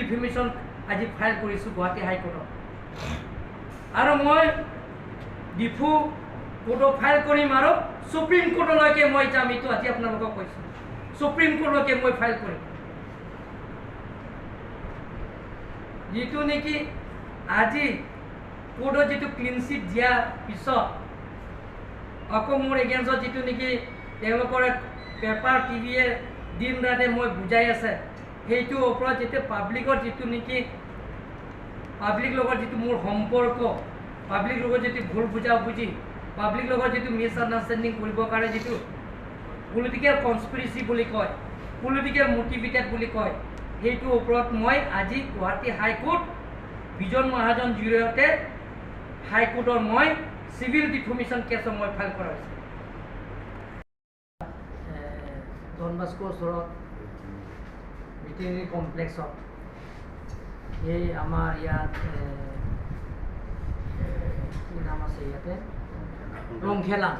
ডিফেমেশ্যন আজি ফাইল কৰিছোঁ গুৱাহাটী হাইকোৰ্টত। আৰু মই ডিফু কোৰ্টত ফাইল কৰিম আৰু সুপ্ৰিম কোৰ্টলৈকে মই যাম, এইটো আজি আপোনালোকক কৈছোঁ, সুপ্ৰিম কোৰ্টলৈকে মই ফাইল কৰিম। যিটো নেকি আজি কোৰ্টত যিটো ক্লিন চিট দিয়াৰ পিছত আকৌ মোৰ এগেইনষ্টত যিটো নেকি তেওঁলোকৰ পেপাৰ টিভিয়ে দিন ৰাতে মই বুজাই আছে, সেইটোৰ ওপৰত যিটো পাব্লিকৰ যিটো নেকি পাব্লিক লগত যিটো মোৰ সম্পৰ্ক, পাব্লিক লগত যিটো ভুল বুজাবুজি, পাব্লিক লগত যিটো মিছ আণ্ডাৰষ্টেণ্ডিং কৰিবৰ কাৰণে যিটো পলিটিকেল কনস্পিৰেচি বুলি কয়, পলিটিকেল মটিভেটেড বুলি কয়, সেইটোৰ ওপৰত মই আজি গুৱাহাটী হাইকোৰ্ট বিজন মহাজন জৰিয়তে হাইকোৰ্টৰ মই চিভিল ডিফৰ্মেশ্যন কেছত মই ফাইল কৰা হৈছে। ডন বাস্কোৰ ওচৰত ভেটেৰিনেৰী কমপ্লেক্সত এই আমাৰ ইয়াত কি নাম আছে ইয়াতে ৰংখেলান,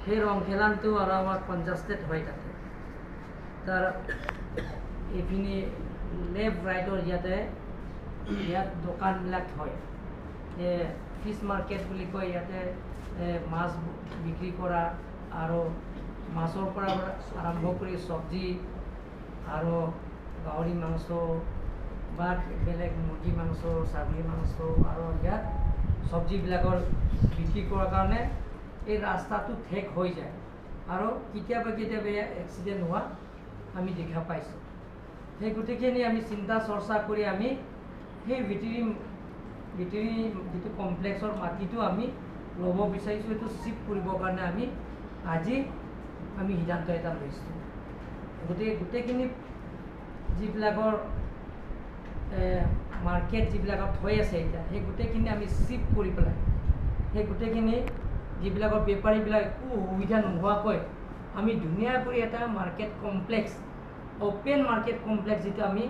সেই ৰংখেলানটো আৰু আমাৰ কনজাষ্টেড হয় তাতে, তাৰ এইখিনি লেফ্ট ৰাইটৰ ইয়াতে ইয়াত দোকানবিলাক হয়, ফিছ মাৰ্কেট বুলি কয়, ইয়াতে মাছ বিক্ৰী কৰা আৰু মাছৰ পৰা আৰম্ভ কৰি চব্জি আৰু গাহৰি মাংস বা বেলেগ মুৰ্গী মাংস, ছাগলী মাংস আৰু ইয়াত চব্জিবিলাকৰ বিক্ৰী কৰাৰ কাৰণে এই ৰাস্তাটো ঠেক হৈ যায় আৰু কেতিয়াবা কেতিয়াবা এক্সিডেণ্ট হোৱা আমি দেখা পাইছোঁ। সেই গোটেইখিনি আমি চিন্তা চৰ্চা কৰি আমি সেই ভিতৰি যিটো কমপ্লেক্সৰ মাটিটো আমি ল'ব বিচাৰিছোঁ, সেইটো চিফ্ট কৰিবৰ কাৰণে আমি আজি আমি সিদ্ধান্ত এটা লৈছোঁ। গতিকে গোটেইখিনি যিবিলাকৰ মাৰ্কেট যিবিলাকত হৈ আছে এতিয়া, সেই গোটেইখিনি আমি চিফ্ট কৰি পেলাই সেই গোটেইখিনি যিবিলাকৰ বেপাৰীবিলাক একো সুবিধা নোহোৱাকৈ আমি ধুনীয়া কৰি এটা market complex, open market complex যিটো আমি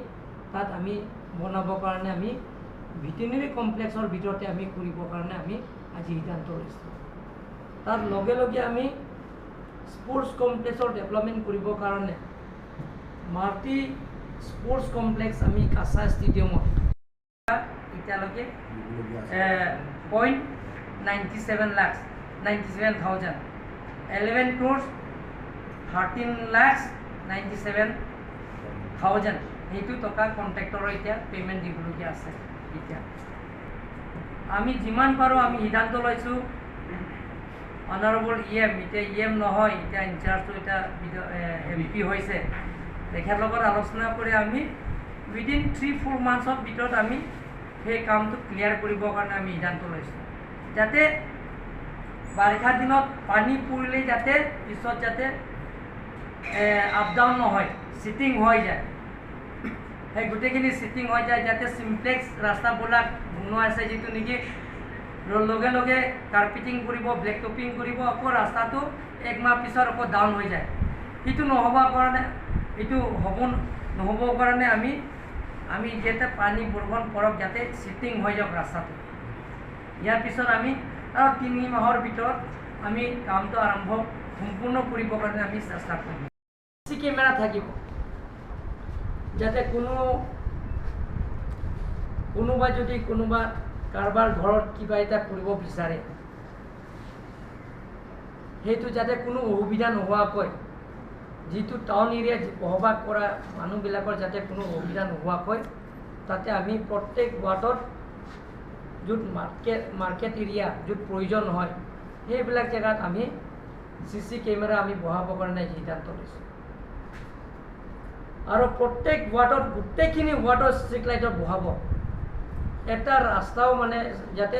তাত আমি বনাবৰ কাৰণে আমি ভেটেৰিনেৰী কমপ্লেক্সৰ ভিতৰতে আমি কৰিবৰ কাৰণে আমি আজি সিদ্ধান্ত লৈছোঁ। তাৰ লগে লগে আমি স্পৰ্টছ কমপ্লেক্সৰ ডেভেলপমেণ্ট কৰিবৰ কাৰণে মাল্টি স্পৰ্টছ কমপ্লেক্স আমি কাছা ষ্টেডিয়ামত এতিয়ালৈকে 0.97 lakhs, 97,000, 11 crores 13 lakhs 97,000 সেইটো টকা কণ্ট্ৰেক্টৰৰ এতিয়া পে'মেণ্ট দিবলগীয়া আছে। এতিয়া আমি যিমান পাৰোঁ আমি সিদ্ধান্ত লৈছোঁ। অনাৰেবল ই এম, এতিয়া ই এম নহয়, এতিয়া ইনচাৰ্জটো এতিয়া এম পি হৈছে, তেখেতৰ লগত আলোচনা কৰি আমি উইদিন 3-4 মান্থছৰ ভিতৰত আমি সেই কামটো ক্লিয়াৰ কৰিবৰ কাৰণে আমি সিদ্ধান্ত লৈছোঁ, যাতে বাৰিষা দিনত পানী পৰিলেই যাতে পিছত যাতে আপ ডাউন নহয়, চিটিং হৈ যায়, সেই গোটেইখিনি চিটিং হৈ যায়, যাতে চিমপ্লেক্স ৰাস্তাবিলাক বনোৱা আছে যিটো নেকি লগে লগে কাৰ্পেটিং কৰিব, ব্লেক টপিং কৰিব, আকৌ ৰাস্তাটো এক মাহ পিছত আকৌ ডাউন হৈ যায়। সেইটো নহ'বৰ কাৰণে, এইটো হ'ব নহ'বৰ কাৰণে আমি আমি যাতে পানী বৰষুণ পৰক যাতে চিটিং হৈ যাওক ৰাস্তাটো। ইয়াৰ পিছত আমি আৰু 3 মাহৰ ভিতৰত আমি কামটো আৰম্ভ সম্পূৰ্ণ কৰিবৰ কাৰণে আমি চেষ্টা কৰিম। চি কেমেৰা থাকিব, যাতে কোনোবা যদি কোনোবা কাৰোবাৰ ঘৰত কিবা এটা কৰিব বিচাৰে, সেইটো যাতে কোনো অসুবিধা নোহোৱাকৈ, যিটো টাউন এৰিয়াত বসবাস কৰা মানুহবিলাকৰ যাতে কোনো অসুবিধা নোহোৱাকৈ তাতে আমি প্ৰত্যেক ৱাৰ্ডত য'ত মাৰ্কেট এৰিয়া য'ত প্ৰয়োজন হয় সেইবিলাক জেগাত আমি চি চি কেমেৰা আমি বহাবৰ কাৰণে সিদ্ধান্ত লৈছোঁ। আৰু প্ৰত্যেক ৱাৰ্ডত গোটেইখিনি ৱাৰ্ডত ষ্ট্ৰীট লাইটত বহাব, এটা ৰাস্তাও মানে যাতে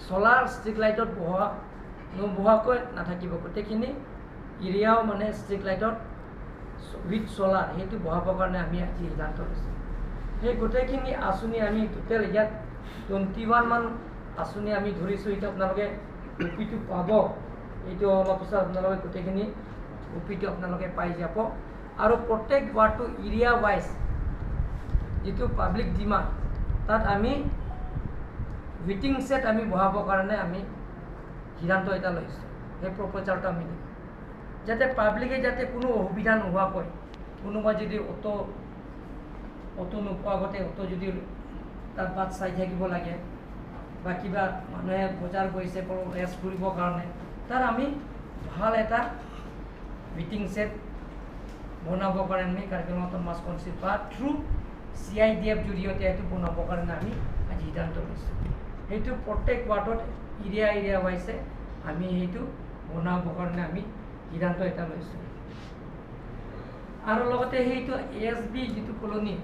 চ'লাৰ ষ্ট্ৰীট লাইটত নবহাকৈ নাথাকিব, গোটেইখিনি এৰিয়াও মানে ষ্ট্ৰীট লাইটত উইথ চ'লাৰ সেইটো বহাবৰ কাৰণে আমি আজি সিদ্ধান্ত লৈছোঁ। সেই গোটেইখিনি আঁচনি আমি টোটেল ইয়াত 21 মান আঁচনি আমি ধৰিছোঁ। এইটো আপোনালোকে কপিটো পাব, এইটো অলপ পিছত আপোনালোকে গোটেইখিনি কপিটো আপোনালোকে পাই যাব। আৰু প্ৰত্যেক ৱাৰ্ডটো এৰিয়া ৱাইজ যিটো পাব্লিক ডিমাণ্ড তাত আমি ৱেইটিং ছেট আমি বহাবৰ কাৰণে আমি সিদ্ধান্ত এটা লৈছোঁ। সেই প্ৰপ'জালটো আমি দিম, যাতে পাব্লিকে যাতে কোনো অসুবিধা নোহোৱাকৈ কোনোবা যদি অ'টো নোপোৱা আগতে অ'টো যদি তাত বাট চাই থাকিব লাগে বা কিবা মানুহে বজাৰ গৈছে ৰেষ্ট কৰিবৰ কাৰণে, তাত আমি ভাল এটা মিটিং ছেট বনাবৰ কাৰণে আমি কাৰ্বি আংলং অট'নমাছ কাউন্সিল বা থ্ৰু CIDF জৰিয়তে সেইটো বনাবৰ কাৰণে আমি আজি সিদ্ধান্ত লৈছোঁ। সেইটো প্ৰত্যেক ৱাৰ্ডত এৰিয়া এৰিয়া ৱাইজে আমি সেইটো বনাবৰ কাৰণে আমি সিদ্ধান্ত এটা লৈছোঁ। আৰু লগতে সেইটো SB যিটো কলনী,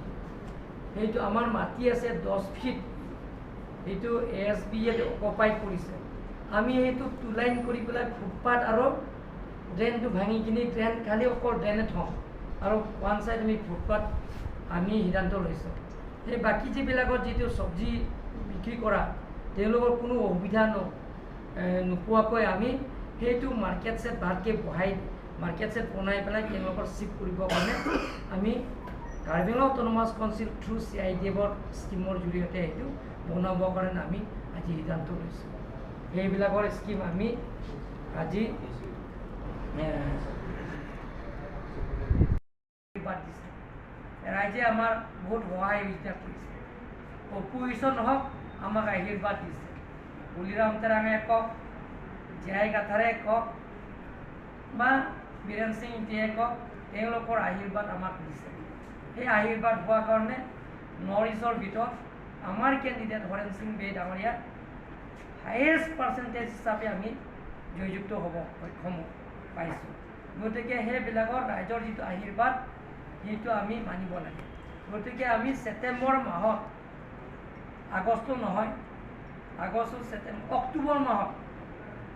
সেইটো আমাৰ মাটি আছে 10 ফিট, সেইটো SB অকুপাই কৰিছে। আমি সেইটো টু লাইন কৰি পেলাই ফুটপাথ আৰু ড্ৰেইনটো ভাঙি কিনি ড্ৰেইন খালি অকল ড্ৰেইনে থওঁ আৰু ওৱান চাইড আমি ফুটপাথ আমি সিদ্ধান্ত লৈছোঁ। সেই বাকী যিবিলাকত যিটো চব্জি বিক্ৰী কৰা তেওঁলোকৰ কোনো অসুবিধা নোপোৱাকৈ আমি সেইটো মাৰ্কেট ছেট ভালকৈ বহাই মাৰ্কেট ছেট বনাই পেলাই তেওঁলোকৰ চিফ্ট কৰিবৰ কাৰণে আমি Karbi Anglong autonomous council through CIDFৰ স্কীমৰ জৰিয়তে সেইটো বনাবৰ কাৰণে আমি আজি সিদ্ধান্ত লৈছোঁ। সেইবিলাকৰ স্কীম আমি আজি বাদ দিছে। ৰাইজে আমাৰ বহুত সহায় সুবিধা কৰিছে, অপজিশ্যন হওক আমাক আশীৰ্বাদ দিছে। বলিৰাম তেৰাঙে কওক, জীয়াই গাথাৰে কওক বা বীৰেণ সিং ইতিয়ে কওক, তেওঁলোকৰ আশীৰ্বাদ আমাক দিছে। সেই আশীৰ্বাদ হোৱাৰ কাৰণে নৰ্থ ইষ্টৰ ভিতৰত আমাৰ কেণ্ডিডেট হৰেণ সিং বে ডাঙৰীয়া হায়েষ্ট পাৰ্চেণ্টেজ হিচাপে আমি জয়যুক্ত হ'ব সক্ষম পাইছোঁ। গতিকে সেইবিলাকৰ ৰাইজৰ যিটো আশীৰ্বাদ সেইটো আমি মানিব লাগে। গতিকে আমি ছেপ্টেম্বৰ মাহত, আগষ্ট নহয়, আগষ্ট ছেপ্টেম্বৰ অক্টোবৰ মাহত,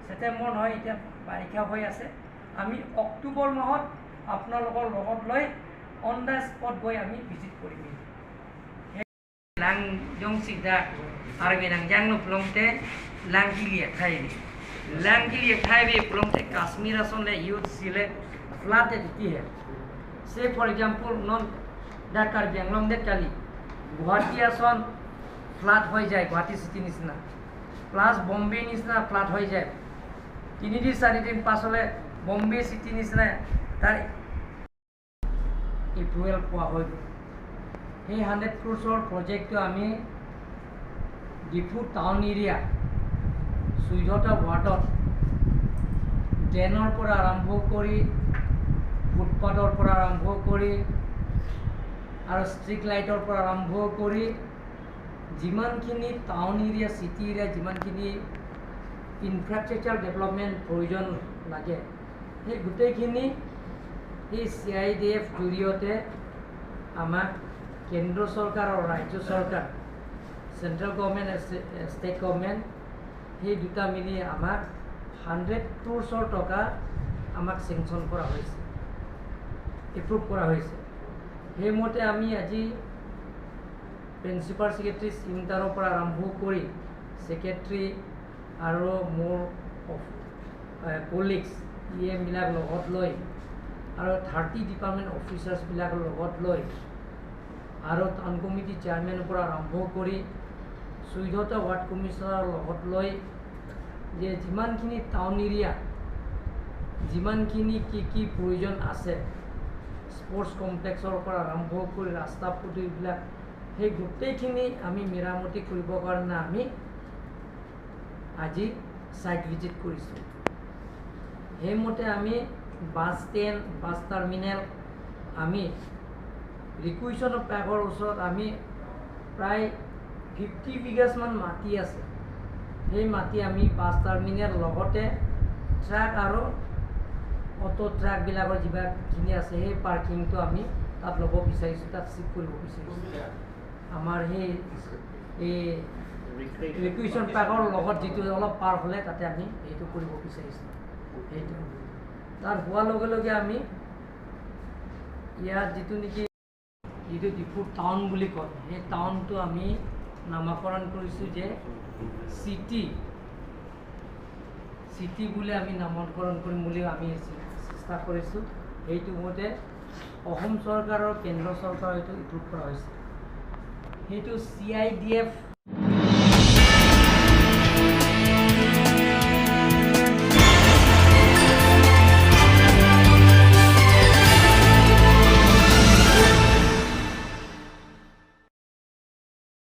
ছেপ্টেম্বৰ নহয় এতিয়া বাৰিষা হৈ আছে, আমি অক্টোবৰ মাহত আপোনালোকৰ লগত লৈ অন the spot গৈ আমি ভিজিট কৰিম। Lang jong sida arbe nang jang no plongte lang kilie thai bi lang kilie thai bi plongte Kashmir ason le youth sile flat diti hai। Say for example non da Karbi Anglong de kali Guwahati ason flat হৈ যায়, Guwahati city নিচিনা, plus Bombay নিচিনা flat হৈ যায়। 3 দিন 4 দিন পাছলে Bombay city নিচিনা তাৰ এপ্ৰুভেল পোৱা হৈ গ'ল। সেই 100 ক্ৰ'ৰ্ছৰ প্ৰজেক্টটো আমি ডিফু টাউন এৰিয়া 14টা ৱাৰ্ডত ড্ৰেইনৰ পৰা আৰম্ভ কৰি ফুটপাথৰ পৰা আৰম্ভ কৰি আৰু ষ্ট্ৰীট লাইটৰ পৰা আৰম্ভ কৰি যিমানখিনি টাউন এৰিয়া চিটি এৰিয়া যিমানখিনি ইনফ্ৰাষ্ট্ৰাকচাৰ ডেভেলপমেণ্ট প্ৰয়োজন লাগে সেই গোটেইখিনি এই CIDF জৰিয়তে আমাক কেন্দ্ৰ চৰকাৰ আৰু ৰাজ্য চৰকাৰ, চেণ্ট্ৰেল গভৰ্ণমেণ্ট ষ্টেট গভৰ্ণমেণ্ট, সেই দুটা মিলি আমাক 100 ক্ৰ'ৰ্ছৰ টকা আমাক চেংচন কৰা হৈছে, এপ্ৰুভ কৰা হৈছে। সেইমতে আমি আজি প্ৰিন্সিপাল ছেক্ৰেটাৰী চিন্তাৰৰ পৰা আৰম্ভ কৰি ছেক্ৰেটাৰী আৰু মোৰ কলিগছ ই এমবিলাক লগত লৈ আৰু 30 ডিপাৰ্টমেণ্ট অফিচাৰ্ছবিলাক লগত লৈ আৰু টাউন কমিটি চেয়াৰমেনৰ পৰা আৰম্ভ কৰি 14টা ৱাৰ্ড কমিশ্যনাৰৰ লগত লৈ যে যিমানখিনি টাউন এৰিয়া যিমানখিনি কি কি প্ৰয়োজন আছে, স্পৰ্টছ কমপ্লেক্সৰ পৰা আৰম্ভ কৰি ৰাস্তা পদূলিবিলাক সেই গোটেইখিনি আমি মেৰামতি কৰিবৰ কাৰণে আমি আজি ছাইট ভিজিট কৰিছোঁ। সেইমতে আমি বাছ ষ্টেণ্ড, বাছ টাৰ্মিনেল আমি ৰিকুৱেশ্যন পাৰ্কৰ ওচৰত আমি প্ৰায় 50 বিঘাছমান মাটি আছে, সেই মাটি আমি বাছ টাৰ্মিনেল লগতে ট্ৰাক আৰু অ'টো ট্ৰাকবিলাকৰ যিমানখিনি আছে সেই পাৰ্কিংটো আমি তাত ল'ব বিচাৰিছোঁ, তাত চিফ্ট কৰিব বিচাৰিছোঁ। আমাৰ সেই এই ৰিকুৱেশ্যন পাৰ্কৰ লগত যিটো অলপ পাৰ হ'লে তাতে আমি সেইটো কৰিব বিচাৰিছোঁ। সেইটো তাত হোৱাৰ লগে লগে আমি ইয়াত যিটো নেকি যিটো ডিফু টাউন বুলি কয় সেই টাউনটো আমি নামাকৰণ কৰিছোঁ যে চিটি চিটি বুলি আমি নামাকৰণ কৰিম বুলি আমি চেষ্টা কৰিছোঁ। সেইটো মতে অসম চৰকাৰ আৰু কেন্দ্ৰ চৰকাৰৰ এইটো এপ্ৰুভ কৰা হৈছে। সেইটো CIDF